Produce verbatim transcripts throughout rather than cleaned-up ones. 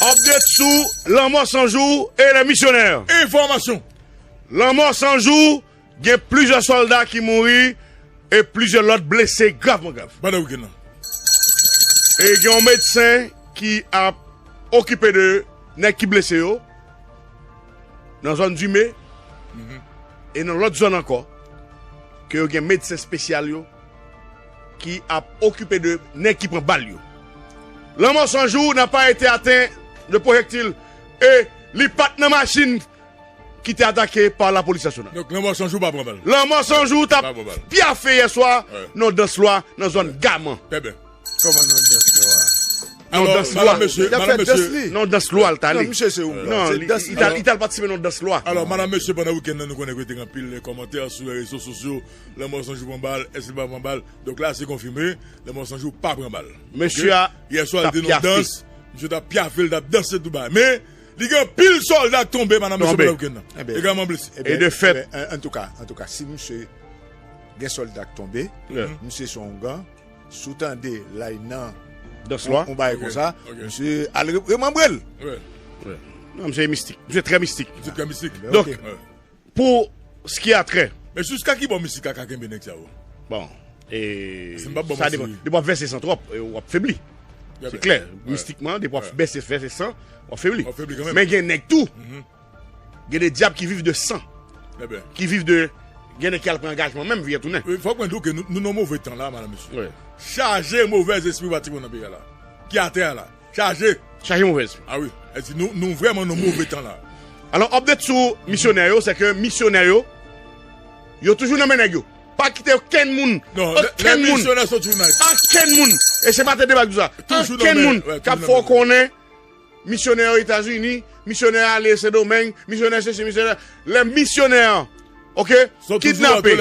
Update sou Lanmò San Jou e lè misyonè. Enfòmasyon. Lanmò San Jou, gen plizyè sòlda ki mouri e plizyè lòt blese gravman grav. Pandan wikenn nan. E gen yon medsen ki ap okipe de nèg ki blese yo nan zòn Dime. Mhm. E nan lòt zòn ankò, ke yo gen medsen espesyal yo ki ap okipe de nèg ki pran bal yo. Lanmò San Jou n'a pas été atteint de projectile e li pa t nan machin ki te atake pa Lapolis Nasyonal. Donk, Lanmò San Jou pa pran bal. Lanmò San Jou t ap pyafe yè swa nan dans lwa nan zòn Gaman. Trè byen. Kòman nan dans lwa? Nan dans lwa. Nan dans lwa l t ale. Non, misye se oungan. Non, li t al patisipe nan dans lwa. Alò, madanm, mesye, pandan wikenn nan, nou konnen ke te gen anpil kòmantè sou rezo sosyo. Lanmò San Jou pran bal, èske li pa pran bal? Donk la, se konfime, Lanmò San Jou pa pran bal. Mesye a t ap pyafe. Yè swa, li te nan dans, misye t ap pyafe, li t ap danse tout bagay. Men, li gen anpil sòlda k tonbe, madanm, mesye, pandan wikenn nan. Egalman blese. E de fèt, antouka, antouka, si misye gen sòlda k tonbe, misye se oungan, si w tande l al nan dans lwa, yon bagay konsa, misye al remanbre l. Non, misye mistik. Misye trè mistik. Misye trè mistik. Donk, pou ce qui a trait. Men jiska ki bò mistik la ka kenbe nèg sa yo? Bon, e sa depann. Depi w ap vèse san twòp, e w ap febli. Se klè. Mistikman, depi w ap vèse, vèse san, w ap febli. Men gen nèg tou. Gen de dyab ki viv de san. Ki viv de, gen nèg ki al pran angajman menm, vire tounen. Fòk mwen di w ke nou, nou nan move tan la, madanm, mesye. Chaje movèz espri patrimwàn nan peyi a la. Ki atè a la. Chaje. Chaje movèz. A wi. E di nou, nou vrèman nan move tan la. Alò, update sou misyonè yo, se ke misyonè yo, yo toujou nan men nèg yo. Pa kite okenn moun, okenn moun, okenn moun. E se maten deba ki di sa. Okenn moun k ap fè w konnen misyonè Etazini, misyonè ale Sendomeng, misyonè sesi, misyonè. Lè misyonè, oke, kidnape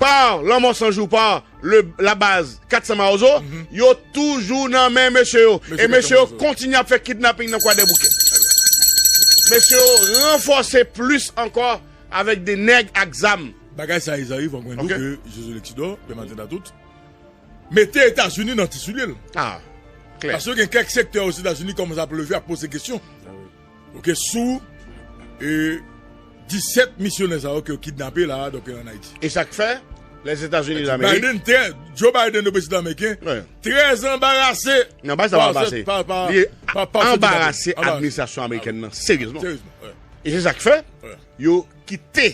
pa Lanmò San Jou, pa le, la baz kat san Mawozo, yo toujou nan men mesye yo. E mesye yo kontinye ap fè kidnaping nan Kwadèboukè. Mesye yo ranfòse plis ankò avèk de nèg ak zam. Bagay sa, Izayi, fòk mwen di w ke Jezi Leksido, Pè Maten Tatout, mete Etazini nan ti soulye l. Ah, klè. Paske gen kèk sektè Ozetazini kòmanse ap leve, ap poze kesyon. Oke, sou, e, disèt misyonè sa yo ke yo kidnape la, donk, an Ayiti. E sa k fè, Lèzetazini Damerik. Biden te, Joe Biden, le prezidan ameriken, trè anbarase. Non, pa sa pa anbarase. Li anbarase administrasyon amerikèn nan, seryezman. Seryezman, wi. E se sa k fè, yo kite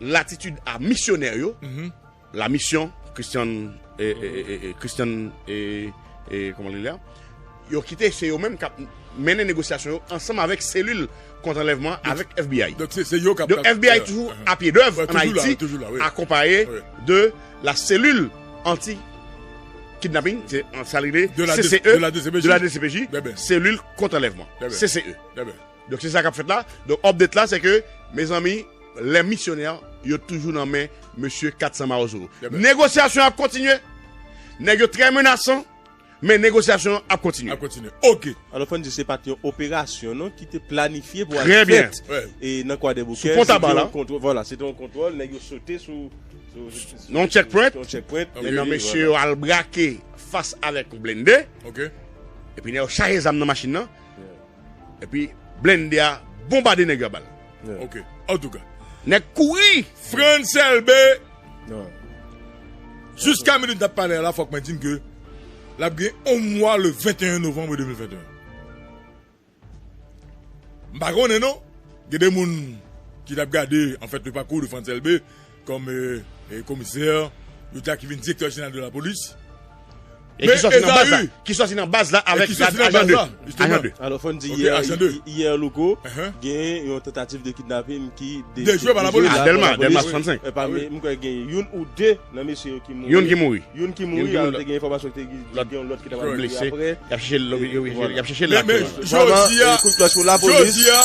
latitid a misyonè yo, la mission Christian, e, e, e, e, Christian, e, e, kòman li la? Yo kite, se yo menm k ap mennen negosyasyon yo ansanm avèk selil kont anlèvman avèk F B I. Donk, se, se yo k ap, donk, F B I toujou a pye dèv an Ayiti, akonpaye de la cellule anti kidnapping, se sa li rele, C C E, de la D C P J, selil kont anlèvman, C C E. Donk, se sa k ap fèt la. Donk, update la, se ke, mezanmi, lè misyonè yo toujou nan men mesye kat san Mawozo. Negosyasyon ap kontinye. Nèg yo trè menasan, men negosyasyon ap kontinye. Ap kontinye. Oke. Alò, fò n di se pa t yon operasyon, non, ki te planifye pou al fèt, e, nan Kwadèboukè. Sou Pon Taba la. Vwala, se te yon kontwòl, nèg yo sote sou, sou, sou, yon checkpoint. Yon checkpoint. E nan mesye yo al brake fas avèk yon blende. Oke. Epi nèg yo chaje zam nan machin nan. Epi blende a bonbade nèg yo a bal. Ok, antouka. Nèg kouri. Frantz Elbé. Jiska minit n ap pale a la, fòk mwen di n ke l ap gen yon mwa le venteyen novanm de mil venteyen. M pa konnen non. Gen de moun ki t ap gade, anfèt, le parcours de Frantz Elbé kòm, e, e, komisè, yo di a ki vin direktè jeneral de lapolis. E ki sòti nan baz la, ki sòti nan baz la avèk ajan de. Ajan de. Alò, fò n di yè, yè, Louko, gen yon tantativ de kidnaping ki dejwe pa lapolis. A Dèlma, Dèlma swasannsenk. Epa, men, m kwè gen youn ou de nan mesye yo ki mouri. Youn ki mouri. Youn ki mouri, alò, te gen enfòmasyon ki te gen yon lòt ki t ap blese apre. Y ap chèche l, y ap chèche l la. Men, men, jodi a, jodi a,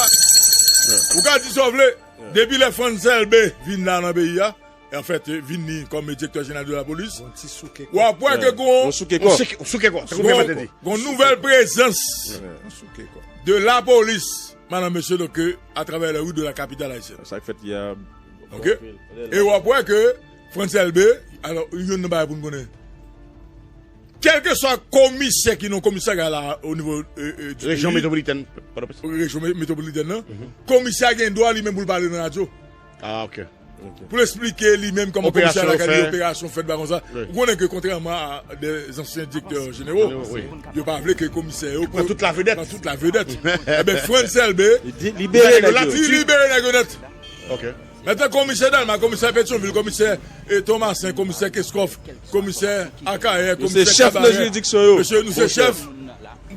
ou ka di sa w vle, depi lè Frantz Elbé vin la nan peyi a, e anfèt, vin li kòm direktè jeneral de lapolis, w ap wè ke gon, gon, gon nouvèl prezans de lapolis, madanm, mesye, donk, atravè les rues de la capitale haïtienne. Sa k fèt yè. Ok. E w ap wè ke Frantz Elbé, alò, youn nan bagay pou n konnen. Kèlkeswa komisè ki nan komisarya la o nivo rejyon metwopolitèn, rejyon metwopolitèn nan, komisè a gen dwa li menm pou l pale nan radyo. Ah, ok. Pou l eksplike li menm kòman komisè a lakay li, operasyon fèt, bagay konsa. Ou konnen ke kontrèman a de zansyen direktè jenero, yo pa vle ke komisè yo pran tout lavedèt. Ebyen, Frantz Elbé di libere nèg yo nèt. Mentnan komisè Dalma, komisè Petyonvil, komisè Thomassin, komisè Keskòf, komisè Akayè, komisè Kabarè, mesye, nou se chèf.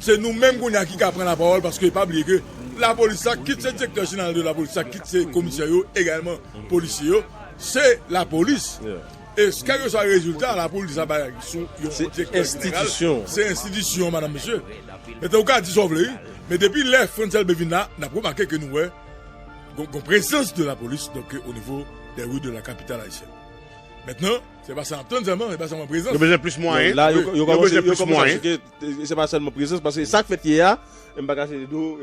Se nou menm kounye a ki ka pran lapawòl, paske pa bliye ke lapolis la, kit se direktè jeneral de lapolis la, kit se komisè yo, egalman polisye yo, se lapolis. E kèlkeswa rezilta lapolis la bay sou yon direktè jeneral, se enstitisyon, madanm, mesye. Mentnan ou ka di sa w vle, wi, men depi lè Frantz Elbé vin la, n ap remake ke nou wè gon prezans de lapolis donk o nivo dè ri de la kapital ayisyèn. Mentnan, se pa sa n ap tann sèlman, se pa sèlman prezans. Yo bezwen plis mwayen. La yo kòmanse yo kòmanse achike, se pa sèlman prezans, paske sa k fèt yè a, m pa kache di w,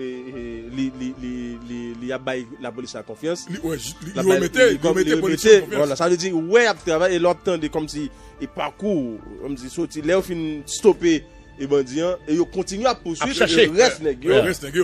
li li li li li ap bay lapolis la konfyans. Li remete, li remete polis yo konfyans. Sa vle di wè y ap travay, e lè w ap tande kòmsi e pakou, kòmsi soti lè yo fin stope e bandi an, e yo kontinye ap pouswiv, e rès nèg yo,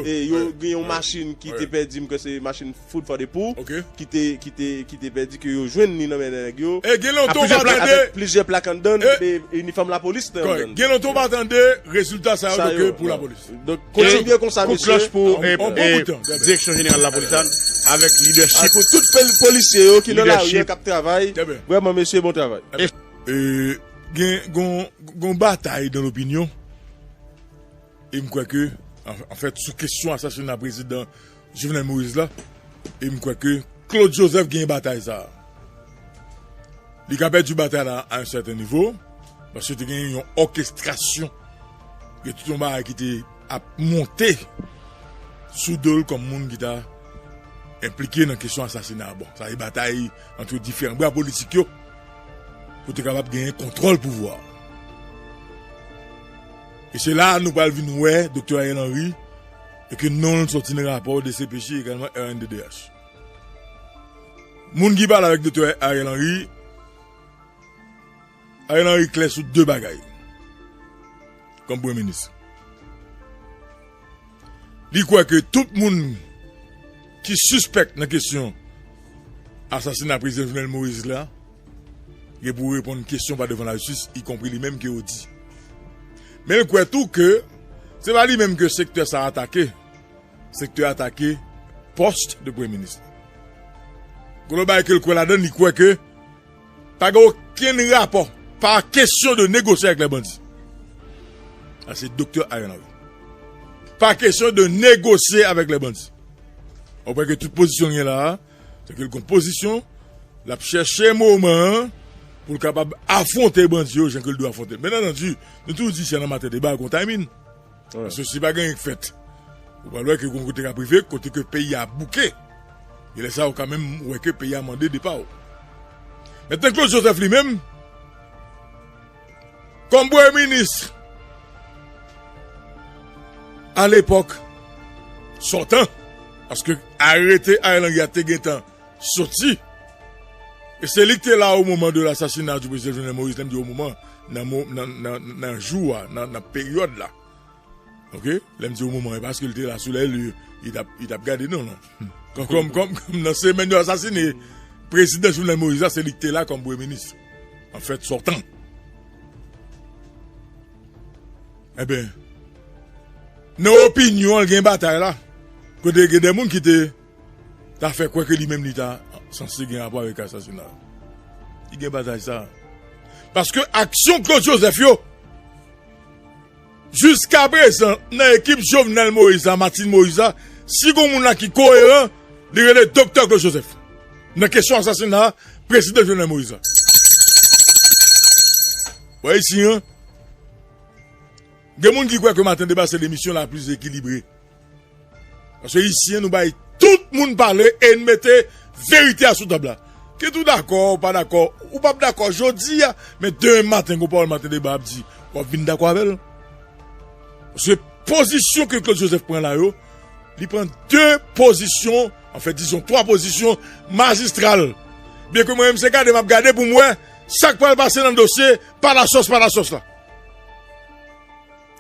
e yo gen yon machin ki te pèdi, m kwè se machin Food for the Poor, ki te ki te ki te pèdi, ke yo jwenn li nan men nèg yo. E gen lontan ou pa tande, avèk plizyè plak anndan, e inifòm lapolis te anndan. Gen lontan ou pa tande rezilta sa yo, donk pou lapolis. Donk kontinye konsa, mesye. Kout klòch pou direksyon jeneral lapolis la avèk lidèchip, pou tout polisye yo ki nan lari yo k ap travay. Vrèman, mesye, bon travay. Gen gon gon batay dan lopinyon. E m kwè ke, an, anfèt, sou kesyon asasina prezidan Jovenel Moïse la, e m kwè ke Claude Joseph gen batay sa a. Li ka pèdi batay la a yon sèten nivo, paske te gen yon òkestrasyon de tout yon bagay ki te ap monte sou do l kòm moun ki ta enplike nan kesyon asasina a. Bon, sa se batay ant diferan bra politik yo pou te kapab genyen kontwòl pouvwa a. E se la a nou pral vin wè Doktè Ariel Henry e ke non l sòti nan rapò D C P J egalman R N D D H. Moun ki pale avèk Doktè Ariel Henry, Ariel Henry klè sou de bagay kòm premye minis. Li kwè ke tout moun ki sispèk nan kesyon asasina prezidan Jovenel Moïse la gen pou reponn kesyon pa devan lajistis, ikonpri li menm ke Odi. Men l kwè tou ke se pa li menm ke sektè sa a atake. Sektè a atake pòs de premye minis la. Gwo bagay ke l kwè ladan l, li kwè ke pa gen okenn rapò, pa kesyon de negosye avèk lè bandi. Sa se Doktè Ariel Henry. Pa kesyon de negosye avèk lè bandi. Ou kwè ke tout pozisyon l gen la a, se ke l gon pozisyon, l ap chèche moman an pou l kapab afwonte bandi yo jan ke l dwe afwonte l. Byen antandi, nou toujou di se nan maten deba, gon timing. Paske si pa gen anyen k fèt, ou pral wè ke gon kote k ap rive, kote ke peyi a bouke. E lè sa a, ou ka menm wè ke peyi a mande depa w. Mentnan, Claude Joseph li menm, kòm premye minis alepòk sòtan, paske arete Ariel Henry a te gentan soti, e se li ki te la o moman de lasasina di prezidan Jovenel Moïse, lè m di o moman, nan mo, nan, nan, nan jou a, nan, nan peryòd la. Ok? Lè m di o moman, e paske l te la sou lè li, li t ap, li t ap gade nou, non. Kòm, kòm, kòm, kòm nan semèn yo asasine prezidan Jovenel Moïse la, se li ki te la kòm premye minis. Anfèt, sòtan. Enben, nan opinyon an, l gen batay la. Kote gen de moun ki te ta fè kwè ke li menm li ta sanse gen rapò avèk asasina a. Li gen batay sa a. Paske aksyon Claude Joseph yo, jiskaprezan, nan ekip Jovenel Moïse la, Martine Moïse la, si gon moun la ki koyeran, li rele Doktè Claude Joseph. Nan kesyon asasina prezidan Jovenel Moïse la. Bon, isi an, gen moun ki kwè ke Maten Deba se lemisyon la pli ekilibre. Paske isi an, nou bay tout moun pale e n mete verite a sou tab la. Kit ou dakò, ou pa dakò, ou p ap dakò jodi a, men demen maten, gon pawòl Maten Deba ap di, w ap vin dakò avè l. Paske pozisyon ke Claude Joseph pran la yo, li pran de pozisyon, anfèt, dizon, twa pozisyon majistral. Byen ke mwen menm, se gade m ap gade pou m wè sa k pral pase nan dosye pa la sòs, pa la sòs la.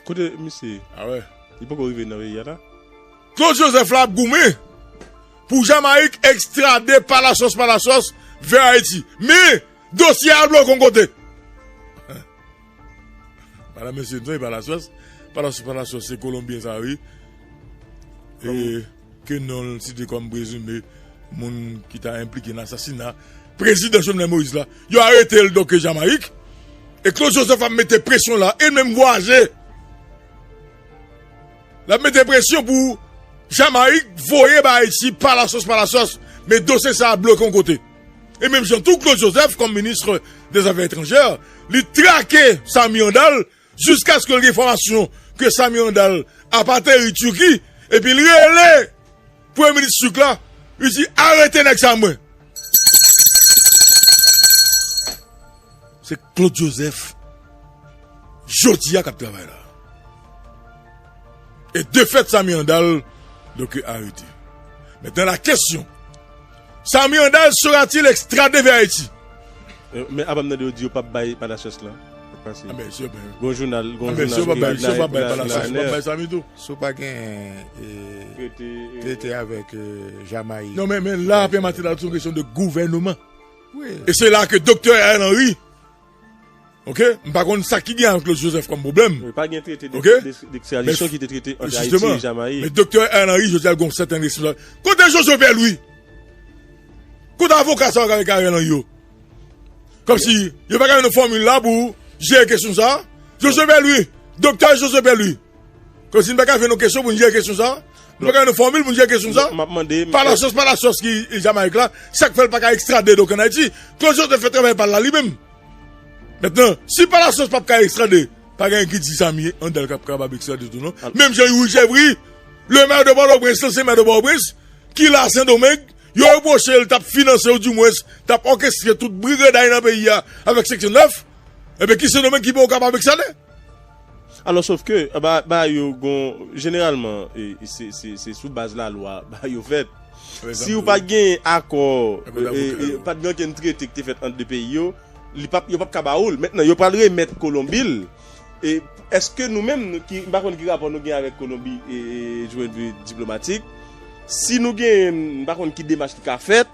Kote misye? Ah wè. Li poko rive nan peyi a la. Claude Joseph la ap goumen pou Jamayik ekstrade Palacios Palacios vè Ayiti. Men dosye a bloke yon kote. Madanm, mesye, nou sonje Palacios. Palacios Palacios se Kolonbyen sa, wi. E ke non l site kòm prezime moun ki ta enplike nan asasina prezidan Jovenel Moïse la. Yo arete l donk Jamayik. E Claude Joseph ap mete presyon la. E l menm vwayaje. L ap mete presyon pou Jamayik voye bay Ayiti Palacios Palacios. Men dosye sa a bloke yon kote. E menm jan tou, Claude Joseph, kòm minis dèzafè etranjè, li trake Samy Handal jiskaske l gen enfòmasyon ke Samy Handal ap ateri Tiki, epi l rele premye minis Tirk la, li di, "Arete nèg sa mwen." Se Claude Joseph, jodi a, k ap travay la. E defèt Samy Handal, donk, arete. Maintenant, la question, Samy Handal sera-t-il extradé vers Haïti? Euh, men apa m tande yo di yo p ap bay Palacios la. Pase. Ah, men, si yo bay. Gon jounal, gon jounal ki bay, si yo pa bay Palacios, yo pa bay Samy tou. Si w pa gen, eh, trete, eh, trete avèk, eh, Jamayik. Non, men, men la, afè Martine la, se yon kesyon de gouvènman. Wi. E se la ke Doktè Ariel Henry, ok, m pa konn sa ki gen avèk Claude Joseph kòm pwoblèm. Wi, pa gen trete de, ok, de, de ekstradisyon ki te trete ant Ayiti e Jamayik. Men Doktè Ariel Henry, jodi a, l gen yon sèten responsab. Kote Josué Pierre Louis? Kote avoka sa yo avèk Ariel Henry yo? Kòmsi yo pa ka jwenn yon fòmil la pou jere kesyon sa a. Josué Pierre Louis, Doktè Josué Pierre Louis. Kòmsi n pa ka jwenn yon kesyon pou n jere kesyon sa a. Nou pa ka jwenn yon fòmil pou n jere kesyon sa a. M ap mande, m Palacios, Palacios ki Jamayik la, sa k fè l pa ka ekstrade donk ann Ayiti? Claude Joseph fè travay pa l la li menm. Mentnan, si Palacios p ap ka ekstrade, pa gen anyen ki di Samy Handal k ap kapab ekstrade tou non. Menm jan Youri Chèvri, le maire de Pòtoprens, ansyen maire de Pòtoprens, ki la Sendomeng, yo repwoche l t ap finanse oudimwens t ap òkestre tout briganday nan peyi a avèk seksyon nèf, ebyen ki Sendomeng ki poko kapab ekstrade? Alò, sòf ke, ba, ba yo gon, jeneralman, e, e, se, se, se sou baz lalwa, ba yo fèt. Si w pa t gen akò, e, e, pa t gen okenn trete ki te fèt ant de peyi yo, li p ap, yo p ap ka ba ou l. Mentnan, yo pral remèt Kolonbi l. E èske nou menm, nou ki, m pa konn ki rapò nou gen avèk Kolonbi, e, e, du point de vue diplomatik, si nou gen, m pa konn ki demach ki ka fèt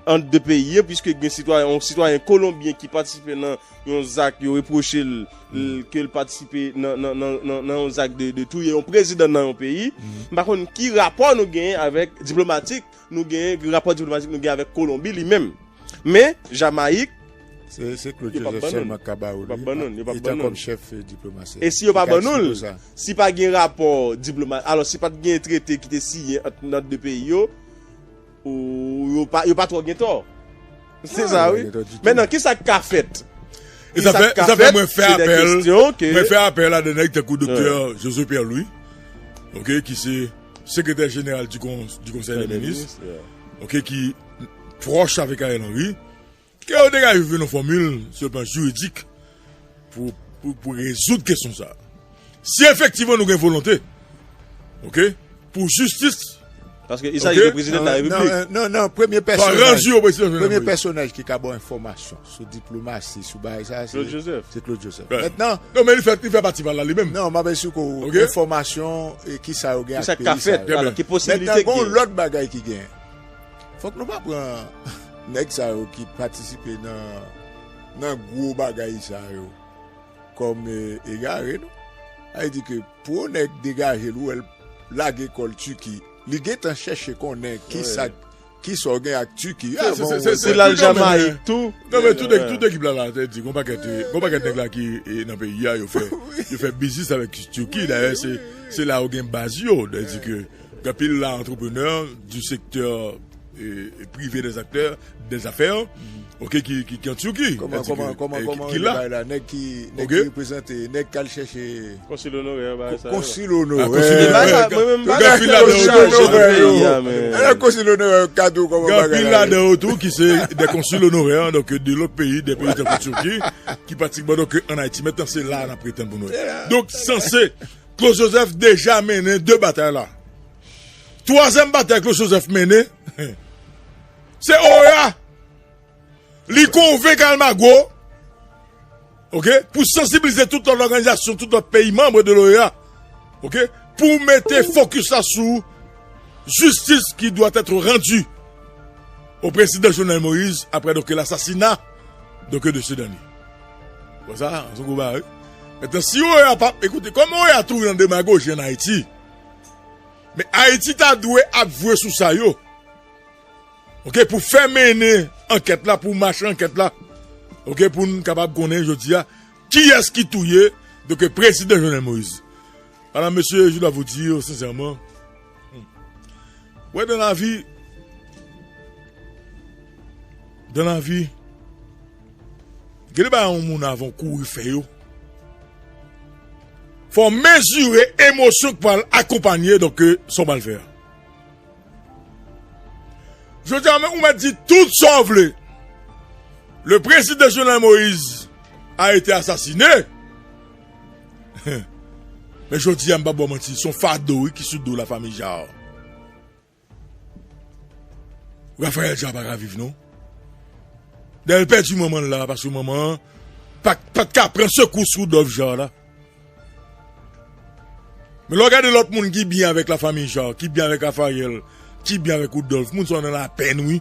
ant de peyi yo, piske gen sitwayen, yon sitwayen kolonbyen ki patisipe nan yon zak, yo repwoche l, l, ke l patisipe nan, nan, nan, nan, nan yon zak de, de touye yon prezidan nan yon peyi. M pa konn ki rapò nou genyen avèk, diplomatik, nou genyen, ki rapò diplomatik nou genyen avèk Kolonbi li menm. Men, Jamayik, se, se Claude Joseph sèlman k ka ba ou li, itan kòm chèf, eh, diplomasi. E si yo pa ban nou l, si pa gen rapò diploma-, alò, si pa t gen trete ki te siyen ant, ant de peyi yo, ou, yo pa, yo pa twò gen tò. Se sa, wi. Mentnan, kisa k ka fèt? E sa fè, sa fè mwen fè apèl, mwen fè apèl a de nèg tankou Doktè Josué Pierre Louis, ok, ki se sekretè jeneral du Con-, du Conseil des ministres, ok, ki pwòch avèk Ariel Henry, ke yo degaje yon fòmil sou le plan jiridik pou, pou, pou rezoud kesyon sa a. Si efektivman nou gen volonte, ok, pou jistis, paske il s'agit de prezidan de la Repiblik. Non, non, non, premye pèsonaj, premye pèsonaj ki ka ba w enfòmasyon sou diplomasi, sou bagay sa, se Claude Joseph. Mentnan, non, men li fè, li fè pati pa l la li menm. Non, m ap esplike w enfòmasyon, e, ki sa yo gen ak peyi sa yo. Mentnan, gen yon lòt bagay ki gen. Fòk nou pa pran nèg sa yo ki patisipe nan, nan gwo bagay sa yo kòm, eh, egare, non. Sa vle di ke pou yon nèg degaje l, ou wè l lage kò l Tiki, li gentan chèche konnen ki sa, ki sa w gen ak Tiki avan w wè l. Pou l al Jamayik tou. Non, men tout, tout ekip la, la, te di, gon pakèt, gon pakèt nèg la ki, eh, nan peyi a, yo fè, yo fè biznis avèk Tiki. Dayè, se, se la yo gen baz yo. Sa vle di ke gen anpil la antreprenè du secteur, eh, privé des acteurs, des affaires, ok, ki, ki, ki an Tiki. Kòman, kòman, kòman, kòman ki la, nèg ki, nèg ki reprezante, nèg k al chèche konsil onorè, bagay sa yo. Konsil onorè. Konsil onorè. Gen anpil ladan yo tou, konsil onorè, ka di w kòman bagay la ye. Gen anpil ladan yo tou ki se de konsil onorè, donk de lòt peyi, de peyi tankou Tiki, ki pratikman donk ann Ayiti. Mentnan, se la n ap pretann pou nou ye. Donk, sanse Claude Joseph deja mennen de batay la. Twazyèm batay Claude Joseph mennen, se OEA. Li konvenk Almagro, ok, pou sansibilize tout lòt òganizasyon, tout lòt peyi manm de l'OEA, Ok? Pou mete fokis la sou jistis ki dwa èt randi o prezidan Jovenel Moïse apre donk lasasina donk de Sedani. Bon, sa, se yon gwo bagay, wi. Mentnan, si oea p ap, ekoute, kòm oea tou nan demagoji an Ayiti, men Ayiti ta dwe ap jwe sou sa yo. Ok, pou fè mennen ankèt la, pou mache ankèt la. Ok, pou n kapab konnen jodi a kiyès ki touye donk prezidan Jovenel Moïse. Madanm, mesye, je dois vous dire sincèrement, wè, dans la vie, dans la vie, gen de bagay yon moun avan w kouri fè yo. Fò w mezire emosyon k pral akonpanye donk sa w pral fè a. Jodi a, ou mèt di tout sa w vle. Le président Jovenel Moïse a été assassiné. Men jodi a, m p ap ba w manti, se yon fado, wi, ki sou do lafanmi Jaar. Raphaël Jaar pa ka viv, non. Dayè, l pèdi manman l la, paske manman an pa, pa t ka pran sekous Rudolph Jaar la. Men lè w gade lòt moun ki byen avèk lafanmi Jaar, ki byen avèk Raphaël, ki byen avèk Rudolph, moun sa yo nan lapenn, wi.